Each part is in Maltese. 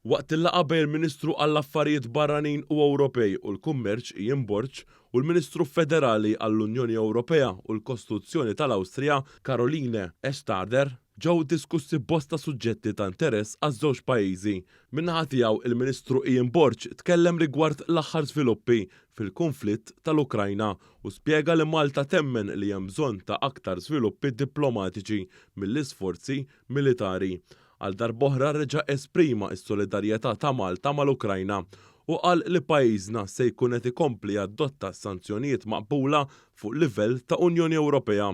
Waqt il-laqgħa bejn il-Ministru għall-Affarijiet Barranin u Ewropej u l-Kummerċ Ian Borg u l-Ministru Federali għall-Unjoni Ewropea u l-Kostituzzjoni tal-Awstrija Karoline Edtstadler ġew diskussi bosta suġġetti ta' interess għaż-żewġ pajjiżi. Min-naħa tiegħu il-Ministru Ian Borg tkellem rigward l-aħħar żviluppi fil-kunflitt tal-Ukrajna u spjega li Malta temmen li hemm bżonn ta' aktar żviluppi diplomatiċi milli sforzi militari. Għal darb'oħra reġa' esprima s-solidarjetà ta' Malta mal-Ukrajna u qal li pajjiżna se jkun qed ikompli jadotta sanzjonijiet maqbula fuq livell ta' Unjoni Ewropea.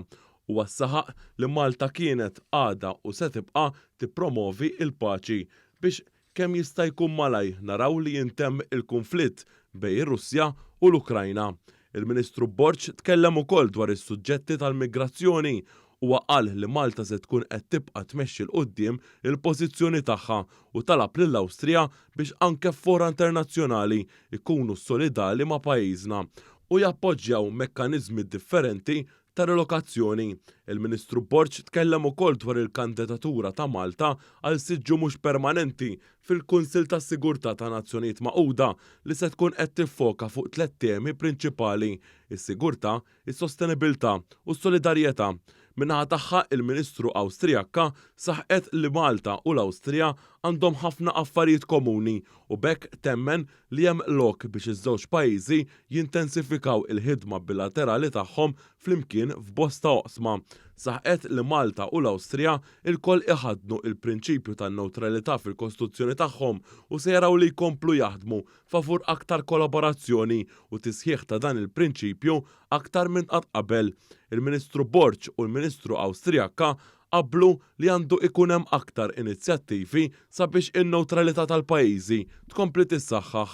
Huwa saħaq li Malta kienet, għadha u se tibqa' tippromovi l-paċi biex kemm jista' jkun malajr naraw li jintemm il-kunflitt bejn ir-Russja u l-Ukrajna. Il-Ministru Borg tkellem ukoll dwar is-suġġetti tal-migrazzjoni. Huwa qal li Malta se tkun qed tibqa' tmexxi 'l quddiem il-pożizzjoni tagħha u talab lill-Awstrija biex anke f'fora internazzjonali jkunu solidali ma' pajjiżna u jappoġġjaw mekkaniżmi differenti ta' relokazzjoni. Il-Ministru Borg tkellem ukoll dwar il-kandidatura ta' Malta għal siġġu mhux permanenti fil-Kunsill tas-Sigurtà ta' Nazzjonijiet Magħquda li se tkun qed tiffoka fuq tliet temi prinċipali: is-sigurtà, is-sostenibilità u s-solidarjetà. Min-naħa tagħha il-Ministru Awstrijakka saħqet li Malta u l-Awstrija għandhom ħafna affarijiet komuni u b'hekk temmen li hemm lok biex iż-żewġ pajjiżi jintensifikaw il-ħidma bilaterali tagħhom flimkien f'bosta oqsma. Saħqet li Malta u l-Awstrija lkoll iħaddnu il-prinċipju tan-newtralità fil-Kostituzzjoni tagħhom u se jaraw li jkomplu jaħdmu favur aktar kollaborazzjoni u tisħiħ ta' dan il-prinċipju aktar minn qatt qabel. Il-Ministru Borg u l-Ministru Awstrijakka qablu li għandu ikun hemm aktar inizjattivi sabiex in-newtralità tal-pajjiżi tkompli tissaħħaħ.